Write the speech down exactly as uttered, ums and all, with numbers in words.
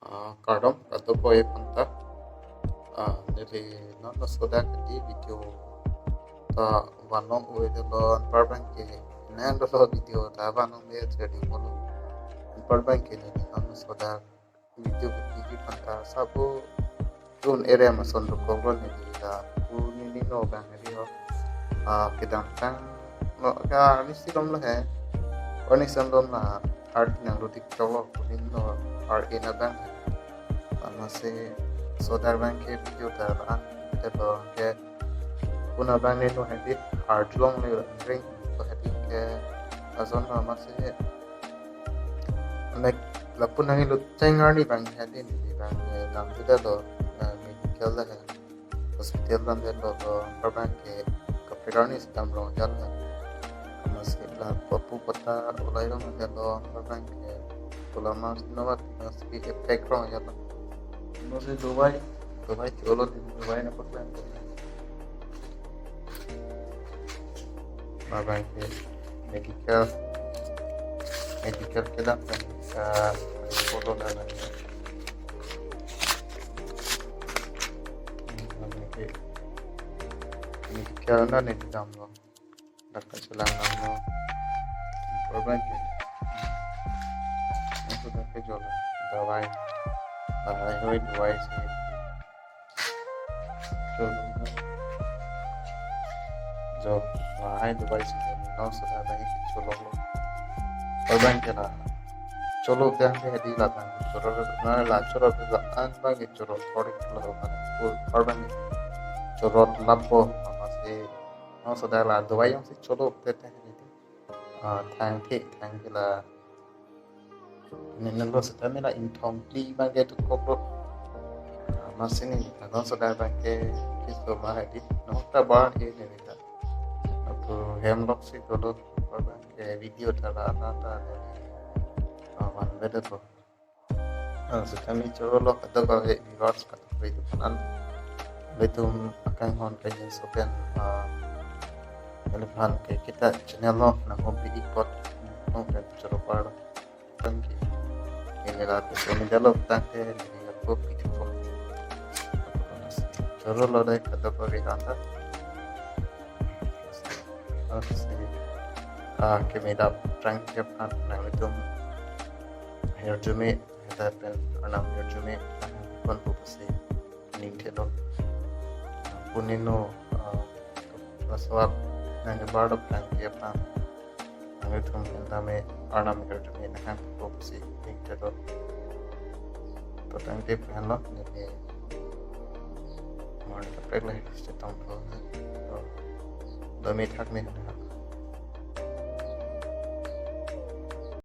Ah, kardom kadokave aphanta. Ah, neli non Sodak di video ta vanlong ave dolo, anpar abangke nang dolo video ta vanlongle trending pulo. Anpar abangke neli non Sodak video kepiji aphanta sabo tun area mason rukok lo neli la pu neli no abang area ho. Ah, kedamtang no ka ni silom lo he. Oni son lo na art nang rutik cholo kunin no art in abang. Amatsi Sodak abangke video ta la an te lo ke puna abang ne no hedi art longle ring to hedi ke ason no amatsi mek lapu nangilo cheng arni abang hedi neli abang, eh, lam tu dolo, eh, medical le he, hospital lam dolo, anpar abangke kaprek arni si damrong jal he. Amatsi la papu pata ulai rong dolo, anpar abangke pulama sinomat si effect rong jal. Amatsi Dubai, Dubai cholo di Dubai na paklan. Abangke medical, medical kedamtang ka photo na na. Abangke medical na ne damlo. Dak kachelang damlo. Abangke. Itu dak ke jolo. Dawai. Dawai hoi, dawai si. Cholo. Jo, lahai Dubai si non Sodak abang cholo lo. Anpar abangke la cholo abangke hedi la abang cholo na la cholo la an abangke cholo thorik lo abang. Anpar abangke cholo lapo amatsi non Sodak la Dubai jongsi cholo te te hedi. Ah, thangthe, thangthe la. Neli non lo setame la ingthong phli abangke tukok lo. Amatsi neli non Sodak abangke kiso ma hedi. No ta bar e neli ta. Apu hem lok si dolo abangke video ta la na ta neli. Ah, van beda to. Ah, setame cholo lo kadokave viewers kadokave atum aphan. Ilitum akanghon kangjinso pen, ah, ilitum aphan ke kita channel lo nang hobby ikot nang pen choro par lo. Thank you. Neli la social media lo tangte neli la ko video ko. Cholo lo dai kadokave aphanta. Amatsi, ah, kemedap aphrang ke aphan nanglitum ahirjume, heta pen arnam ahirjume, nang kon pusi ning thelo. Punino, ah, paswap nang bar dok tang ke aphan. Nanglitum pen tame arnam ahirjume nang kon pusi ning thelo. To tangte pen lo, neli mar kaprek le chetong to. To, dami thak ne.